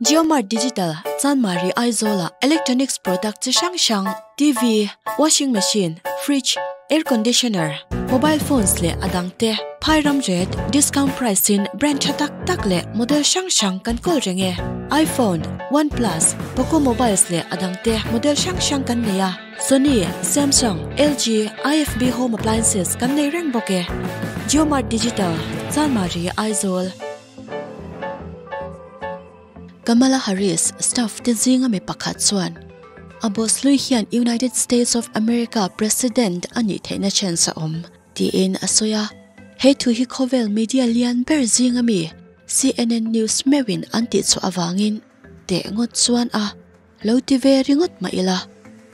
JioMart Digital, Chanmari Aizawl-ah electronics product chi hrang hrang, TV, washing machine, fridge, air conditioner, mobile phones leh a dang te phai ram ret discount price in brand tha tak tak leh model hrang hrang kan kawl reng e. iPhone, OnePlus, Poco mobiles leh a dang te model hrang hrang kan nei a. Sony, Samsung, LG, IFB home appliances kan nei reng bawk e. JioMart Digital, Chanmari, Aizawl. Kamala Harris staff te zinga mi pakhat chuan a boss hlui hian United States of America President a nih theihna chance a awm tiin a sawi a. He thu hi khawvel media lian ber zinga mi CNN News meuhin an tihchhuah avangin teh ngawt chuan a lo ti ve ringawt mah ila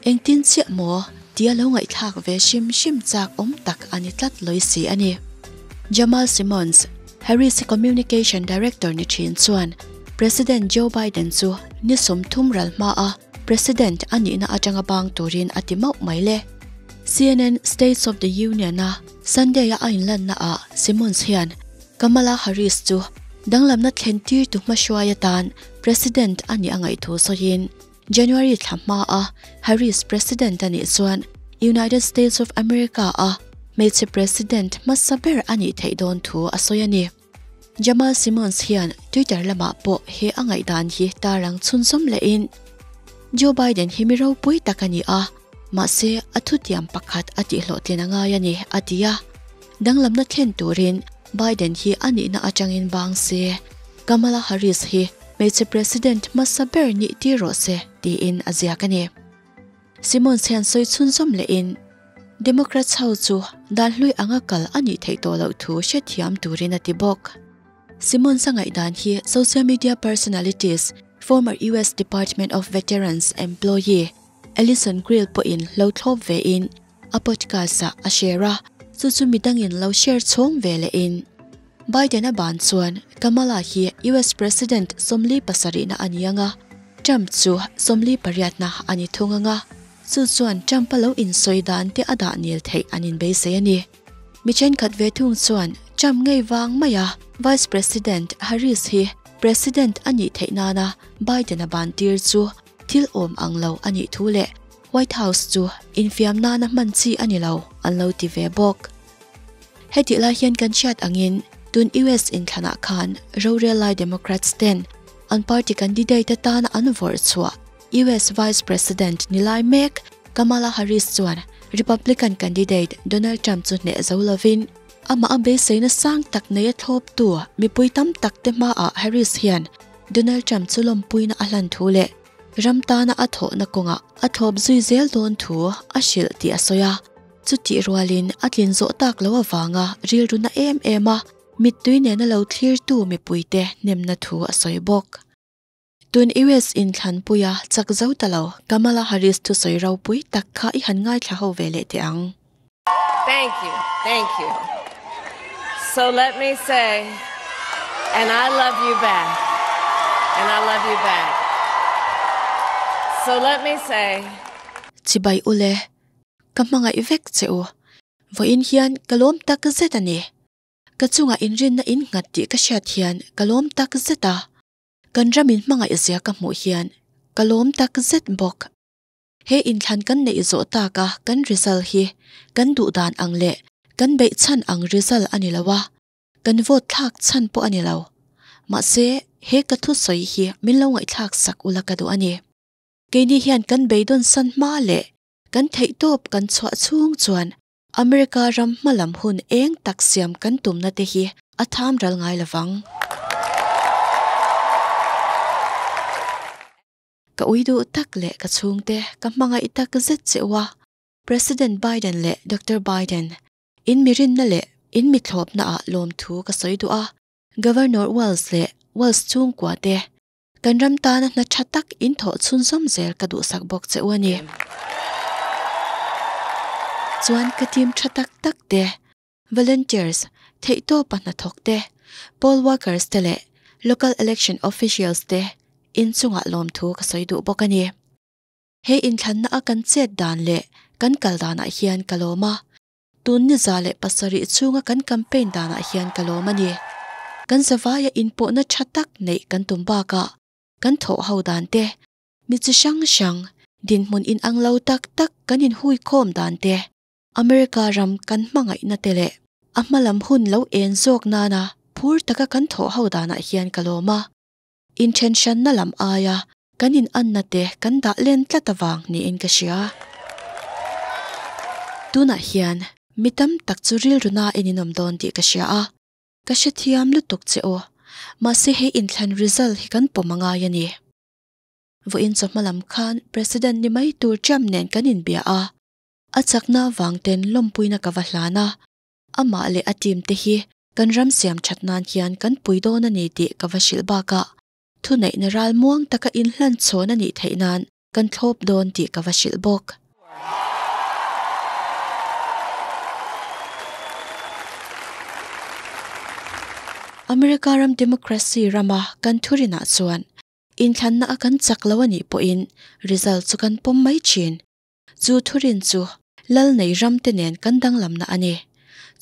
engtin chiah maw tia lo ngaihthlak ve hrim hrim chak awm tak a ni tlat lawi si a ni. Jamal Simmons, Harris Communication Director ni thin chuan President Joe Biden chu ni 30 ral hma a President a nihna atanga bang turin a ti mauh mai le. CNN States of the Union a Sunday a a inlanna ah Simmons hian Kamala Harris chu danglamna thlen tir tu hmahruai atan President a nih a ngaihthu sawiin January thla hma a Harris President a nih chuan United States of America a hmeichhe President hmasa ber a nih theih dawn thu a sawi a ni. Jamal Simmons hian Twitter lamah pawh he a ngaihdan hi tarlang chhunzawm lehin Joe Biden hi mi ropui tak a ni a, mahse a thutiam pakhat a tihhlawhtlin a ngai a ni, a ti a. Danglamna thlen turin Biden hi a nihna atangin bang se, Kamala Harris hi hmeichhe President hmasa ber nih tir rawh se, tiin a ziak a ni. Simmons hian sawi chhunzawm lehin Democrats ho chu dan hlui anga kal a nih theih tawh loh thu hrethiam turin a ti bawk. Simmons a ngaihdan hi social media personalities, former US Department of Veterans employee Allison Grill pawhin lo thlawp vein a podcast-ah a share a, chu chu midangin lo share chhawng ve lehin Biden a ban chuan Kamala hi US President 47na a ni ang a, Trump chu 48na a ni thung ang a, chu chuan Trump a lo insawi dan te a dah nil theih an inbeisei a ni. Mi thenkhat ve thung chuan Trump ngei vang mai a Vice President Harris hi President a nih theih nana Biden a ban tir chu thil awm ang lo a nih thu leh White House chu infiam nana hman chi a ni lo an lo ti ve bawk. Hetih lai hian kan hriat angin tun US inthlanah khan rorel lai Democrats ten an party candidate atana an vawrh chhuah US Vice President ni lai mek Kamala Harris chuan Republican candidate Donald Trump chu hneh zo lovin amah a beiseina sang tak nei a thlawptu mipui tam tak te hmaah Harris hian Donald Trump chu lawmpuina a hlan thu leh ram tana a thawhna kawngah a thlawp zui zel dawn thu a hrilh tih a sawi a. Chutih rualin a tlin zawh tak lo avanga rilruna em em a mittui nena lo thlirtu mipuite hnemna thu a sawi bawk. Tun US inthlanpuia chak zo ta lo Kamala Harris thusawi ropui tak kha i han ngaithla ho ve leh teh ang. Thank you, thank you. So let me say, and I love you back, and I love you back. So let me say. Chibai ule, ka hmangaih vek che u. Vawiin hian ka lawm tak zet a ni. Ka chungah inrinna in nghat tih ka hriat hian ka lawm tak zet a. Kan ram in hmangaih zia ka hmuh hian ka lawm tak zet bawk. He inthlan kan neih zawh tak a kan result hi kan duh dan ang leh kan beih chhan ang result a ni lo a, kan vote thlak chhan pawh a ni lo. Mahse, he ka thusawi hi min lo ngaihthlak sak ula ka duh a ni. Keini hian kan beidawn san hma leh kan theihtawp kan chhuah chhung chuan America ram hmalam hun eng tak siam kan tumna te hi a tham ral ngai lovang. Ka ui duh tak leh ka chhungte ka hmangaih tak zet che u a, President Biden leh Doctor Biden, in mirinna leh in mithlawpna ah lawmthu ka sawi duh a, Governor Walz leh Walz chhungkua te kan ram tana hna tha tak in thawh chhunzawm zel ka duhsak bawk che u a ni. Chuan ka team tha tak tak te, volunteers, theihtawpa hnathawk te, poll workers te leh local election officials te inchungah lawmthu ka sawi duh bawk a ni. He inthlanna a kan chet dan leh kan kal danah hian ka lawm a, tun ni 107 chhunga kan campaign danah hian ka lawm a ni. Kan zavaia inpawhna tha tak neih kan tum bakah. kan thawh ho dan te, mi chi hrang hrang dinhmun inang lo tak tak kan inhuikhawm dan te, America ram kan hmangaihna te leh a hmalam hun lo en zawk nana phur taka kan thawh ho danah hian ka lawm a. Inthen hranna lam aia kan inanna te kan dah len tlat avang niin ka hria. Tunah hian mi tam tak chu rilru nain in awm dawn tih ka hria a, ka hrethiam lutuk che aw. Mahse he inthlan result hi kan pawm a ngai a ni. Vawiin chawhma lam khan President ni mai tur Trump nen kan inbia a, a chakna avang ten lawmpuina ka va hlan a, amah leh a team te hi kan ram siam that nan hian kan pui dawn a ni tih ka va hrilh bakah thuneihna ral muang taka inhlan chhawn a nih theih nan kan thlawp dawn tih ka va hrilh bawk. America ram democracy rama kan thurinah chuan inthlanna a kan chak lo a nih pawhin result chu kan pawm mai thin. Chu thurin chu lal nei ram te nen kan danglamna a ni.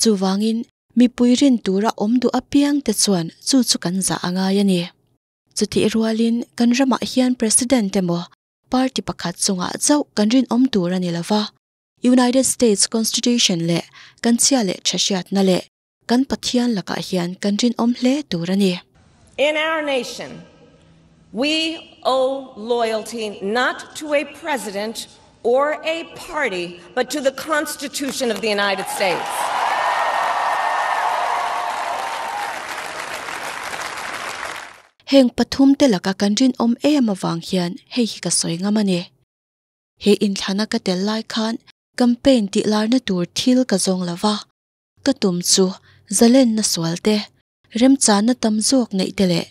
Chuvangin mipui rin tura awm duh apiang te chuan chu chu kan zah a ngai a ni. Chutih rualin kan ramah hian President emaw party pakhat chungah chauh kan rinawm tur a ni lova, United States Constitution leh kan chhia leh tha hriatna leh kan Pathian lakah hian kan rinawm hle tur a ni. In our nation, we owe loyalty not to a president or a party but to the Constitution of the United States. Heng pathum te laka kan rinawm em avang hian hei hi ka sawi ngam a ni. He inthlana ka tel lai khan campaign tih larna tur thil ka zawng lo va, ka tum chu zalenna sual te, remchanna tam zawk neih te leh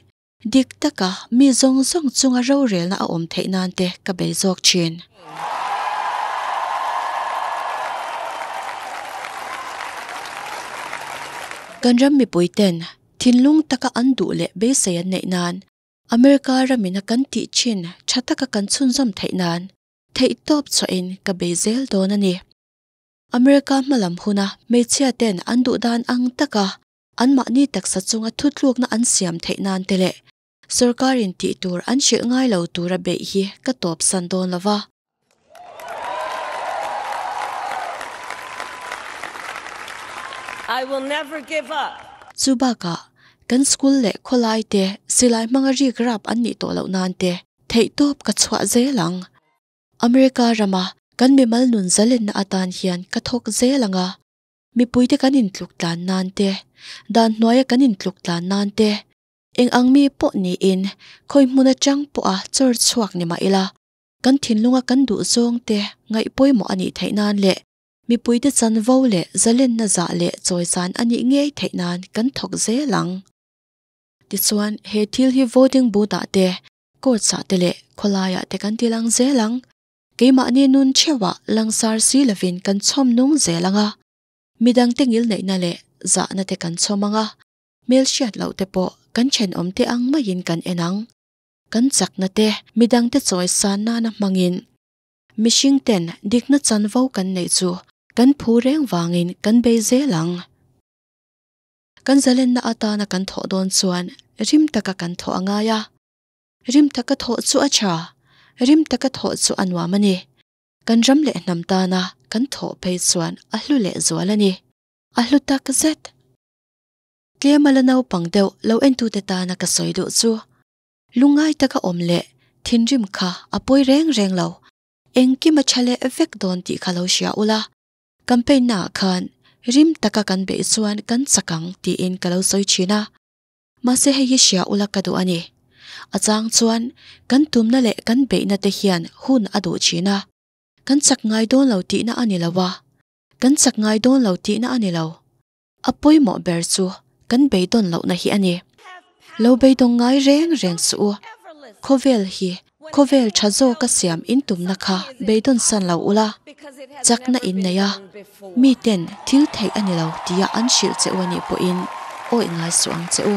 dik taka mi zawng zawng chunga rorelna a awm theih nan te ka bei zawk thin. Kan ram mipui ten thinlung taka an duh leh beisei an neih nan America ramina kan tih thin tha taka kan chhunzawm theih nan theihtawp chhuahin ka bei zel dawn a ni. America hmalam huna hmeichhia ten an duh dan ang taka anmahni taksa chunga thutlukna an siam theih nan te leh sorkarin tih tur an hrilh ngai lo tura beih hi ka tawpsan dawn lo va. I will never give up. Chu bakah kan school leh khawlai te silai hmanga rik rap an nih tawh loh nan te theihtawp ka chhuah zel ang. America rama kan mimal nun zalenna atan hian ka thawk zel ang a, mipuite kan intluk tlan nan te, dan hnuaia kan intluk tlan nan te, eng ang mi pawh niin khawi hmun atang pawha chawr chhuak ni mah ila, kan thinlunga kan duh zawng te ngaih pawimawh a nih theih nan leh mipuite chanvo leh zalenna zah leh chawisan a nih ngei theih nan kan thawk zel ang. Tichuan, he thil hi voting booth ah te, courts ah te leh khawlaiah te kan ti lang zel ang. Keimahni nun theuhah langsar si lovin kan chhawm nung zel ang a, midangte ngilneihna leh zahna te kan chhawm ang a, hmelhriat loh te pawh kan thenawm te ang maiin kan en ang. Kan chakna te midangte chawi san nana hmangin mihring ten dikna chanvo kan neih chu kan phu reng vangin kan bei zel ang. Kan zalenna atana kan thawh dawn chuan rim taka kan thawh a ngai a. Rim taka thawh chu a tha, rim taka thawh chu a nuam a ni. Kan ram leh hnam tana kan thawh phei chuan a hlu leh zual a ni. A hlu tak zet. Tlema la naupang deuh lo entute tana ka sawi duh chu lungngai taka awm leh thinrim kha a pawi reng reng lo. Engkim a tha leh vek dawn tih kha lo hria ula, campaign naah khan rim taka kan beih chuan kan chak ang tiin ka lo sawi thin a. Mahse hei hi hria ula ka duh a ni. A chang chuan kan tumna leh kan beihna te hian hun a duh thin a. Kan chak ngai dawn lo tihna a ni lo a. Kan chak ngai dawn lo tihna a ni lo. A pawimawh ber chu kan beidawn lohna hi a ni. Lo beidawng ngai reng reng suh u. Khawvel hi khawvel tha zawka siam in tumna kha beidawn san lo ula, chakna in nei a, miten thil theih a ni lo tia an hrilh che u a nih pawhin awih ngai suh ang che u.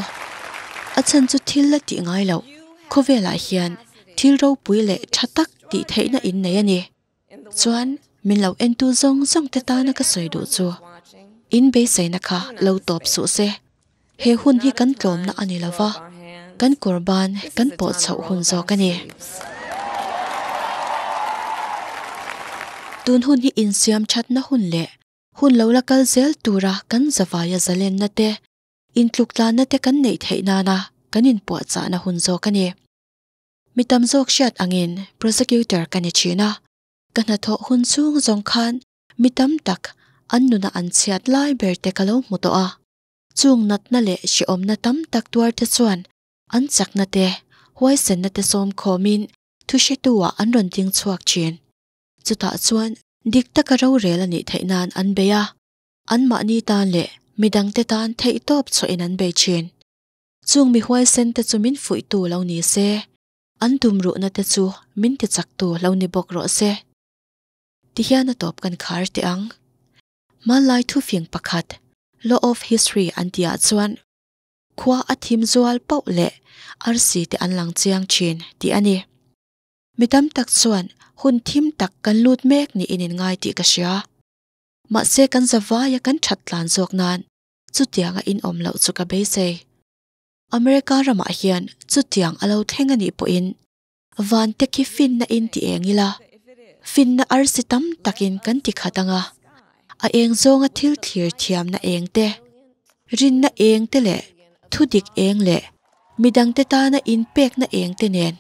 A chhan chu thil la tih ngai loh, khawvelah hian thil ropui leh tha tak tih theihna in nei a ni. Chuan min lo entu zawng zawng te tana ka sawi duh chu in beiseina kha lo tawp suh se. He hun hi kan tlawmna a ni lo va, Kan kawr ban This kan is a pawh time to chhoh roll hun up zawk our a ni. sleeves. Tun hun hi insiam thatna hun leh hun lo la kal zel tura kan zavaia zalenna te, intluktlanna te kan neih theih nana kan inpuahchahna hun zawk a ni. Mi tam zawk hriat angin prosecutor ka ni thin a, ka hnathawh hun chhung zawng khan mi tam tak an nuna an chhiat lai ber te ka lo hmu tawh a. Chung natna leh hrehawmna tam tak tuar te chuan an chakna te, huaisenna te sawm khawmin thuhretu-ah an rawn ding chhuak thin. Chutah chuan dik taka rorel a nih theih nan an bei a, anmahni tan leh midangte tan theihtawp chhuahin an bei thin. Chung mi huaisen te chu min fuihtu lo ni se, an tumruhna te chu min tichaktu lo ni bawk rawh se. Tihian a tawp kan khar teh ang. Hmanlai thufing pakhat, Law of History an tihah chuan khua a thim zual pauh leh arsi te an lang chiang thin tih a ni. Mi tam tak chuan hun thim tak kan lut mek niin in ngai tih ka hria. Mahse kan zavaia kan that tlan zawk nan chutianga inawm loh chu ka beisei. America ramah hian chutiang a lo thleng a nih pawhin van te khi finna in ti eng ila, finna arsi tam takin kan ti khat anga, a eng zawnga thil thlir thiamna eng te, rinna eng te leh thudik eng leh midangte tana inpekna eng te nen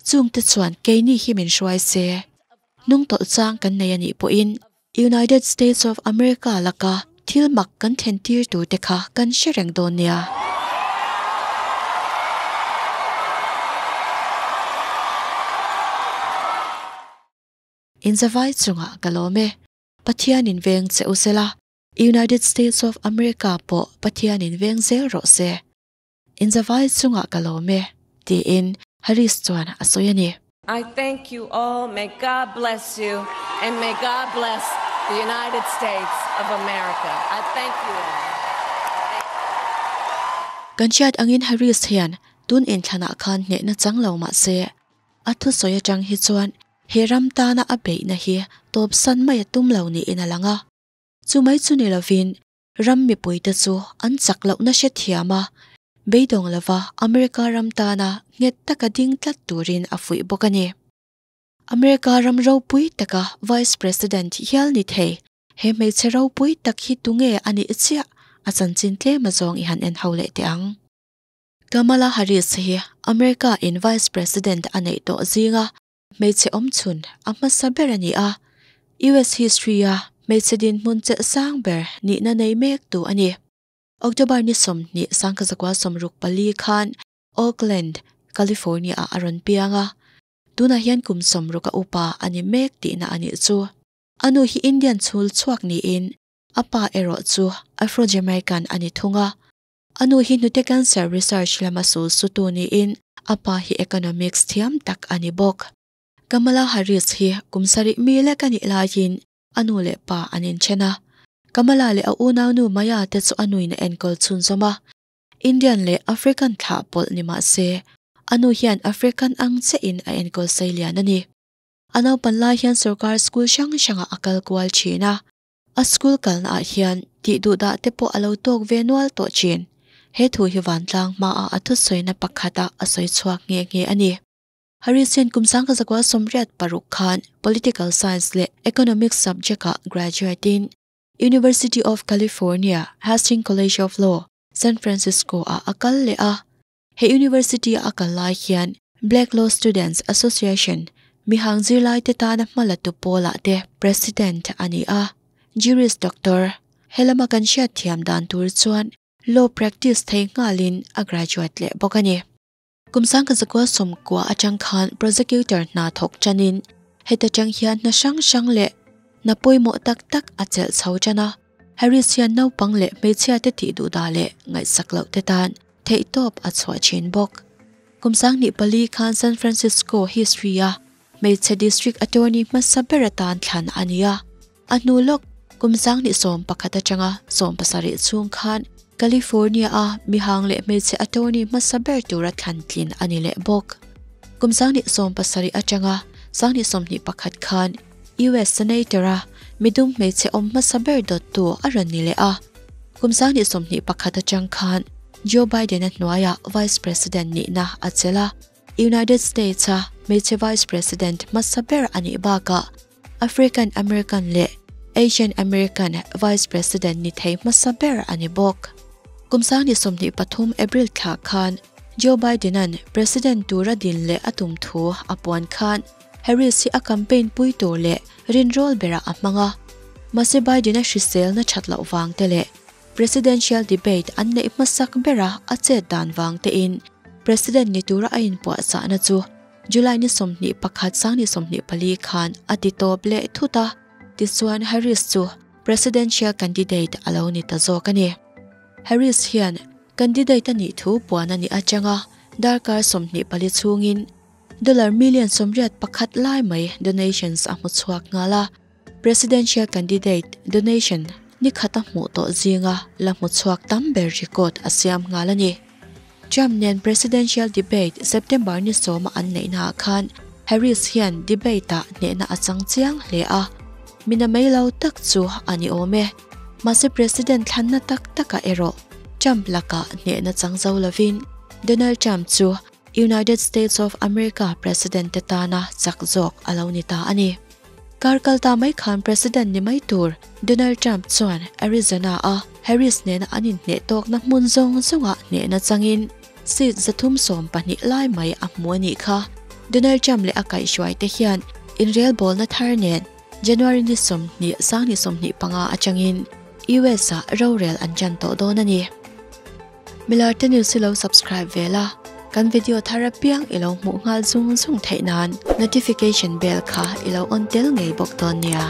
chungte chuan keini hi min hruai se. Hnung tawlh chang kan nei a nih pawhin United States of America laka thil mak kan thlen tir tur te kha kan hre reng dawn nia. Inzavai chungah ka lawm e. Pathianin veng che u sela, United States of America pawh Pathianin veng zel rawh se. Inzavai chungah ka lawm e, tiin Harris chuan a sawi a ni. I thank you all, may God bless you and may God bless the United States of America. I thank you all. Kan hriat angin Harris hian tun inthlanah khan hnehna chang lo mah se, a thusawi atang hi chuan he ram tana a beihna hi tawpsan mai a tum lo niin a lang a. Chu mai chu ni lovin ram mipuite chu an chak lohna hrethiam a, beidawng lova America ram tana nghet taka ding tlat turin a fuih bawk a ni. America ram ropui taka Vice President hial ni thei, he hmeichhe ropui tak hi tunge a nih chiah a chanchin tlem a zawng i han en ho leh teh ang. Kamala Harris hi America in Vice President a neih tawh zinga hmeichhe awmchhun a hmasa ber a ni a, US history-a hmeichhe dinhmun chelh sang ber nihna nei mek tu a ni. October ni 20 1964 khan Oakland, California-ah a rawn piang a, tunah hian kum 60 a upa a ni mek tihna a nih chu. A nu hi Indian chhul chhuak niin a pa erawh chu Afro-Jamaican a ni thung a. A nu hi hnute cancer research lama sul sutu niin a pa hi economics thiam tak a ni bawk. Kamala Harris hi kum sarih mi lek a nih laiin a nu leh pa an inthen a. Kamala leh a unaunu Maya te chu a nuin a enkawl chhunzawm a. Indian leh African thlah pawlh ni mah se, a nu hian African ang chiahin a enkawl sei lian a ni. A naupan lai hian sorkar school hrang hrangah a kal kual thin a. A school kalna ah hian tih duh dah te pawh a lo tawk ve nual tawh thin. He thu hi vantlang hmaah a thusawina pakhatah a sawi chhuak nghe nghe a ni. Harris hian kum 1986 khan Political Science leh Economics subject ah graduate in University of California, Hastings College of Law, San Francisco ah a kal leh a. He university a a kal lai hian Black Law Students Association mihang zirlaite tana hmalatu pawlah te president a ni a. Juris Doctor, he lama kan hriat thiam dan tur chuan law practice thei nghalin a graduate leh bawk a ni. Kum 1990 atang khan prosecutor hna thawk tanin heta tang hian hna hrang hrang leh hna pawimawh tak tak a chelh chho tan a. Harris hian naupang leh hmeichhia te tih duh dah leh ngaihsak loh te tan theihtawp a chhuah thin bawk. Kum 2004 khan San Francisco history-a hmeichhe district attorney hmasa ber atan thlan a ni a. A hnu lawk kum 2011 atanga 17 chhung khan California-a mihang leh hmeichhe attorney hmasa ber tura thlan tlin a ni leh bawk. Kum 2017 atanga 2021 khan US Senator-a midum hmeichhe awm hmasa ber dawttu a rawn ni leh a. Kum 2021 atang khan Joe Biden-a hnuaiah Vice President nihna a chelh a, United States-a hmeichhe Vice President hmasa ber a nih bakah African American leh Asian American Vice President ni thei hmasa ber a ni bawk. Kum 2023 April thla khan Joe Biden-a'n President tura din leh a tum thu a puan khan Harris hi a campaign pui tur leh rinrawl berah a hmang a. Mahse Biden-a hriselna that loh vang te leh Presidential debate an neih hmasak bera a chet dan vang tein President ni tura a inpuahchahna chu July ni 21 2024 khan a ti tawp leh thut a, tichuan Harris chu Presidential candidate a lo ni ta zawk a ni. Harris hian candidate a nih thu puan a nih atanga darkar 24 chhungin dollar million 81 lai mai donations a hmu chhuak nghal a, Presidential candidate donation ni khata hmuh tawh zinga la hmu chhuak tam ber record a siam nghal a ni. Trump nen presidential debate September ni sawma an neihnaah khan Harris hian debate-ah hnehna a chang chiang hle a, mina mai lo tak chu a ni awm e. Mahse president thlanna tak takah erawh Trump lakah hnehna chang zo lovin Donald Trump chu United States of America president te tana chak zawk a lo ni ta a ni. Kar kal ta mai khan president ni mai tur Donald Trump chuan Arizona-a Harris nena an inhneh tawkna hmun zawng zawngah hnehna changin seat 312 lai mai a hmu a nih kha. Donald Trump leh a kaihhruai te hian inrelbawlna thar nen January ni 20 2025 atangin US-ah rorel an tan tawh dawn a ni. Milar te news hi lo subscribe ve la, kan video thar apiang i lo hmuh nghal zung zung theih nan notification bell kha i lo on tel ngei bawk dawn nia.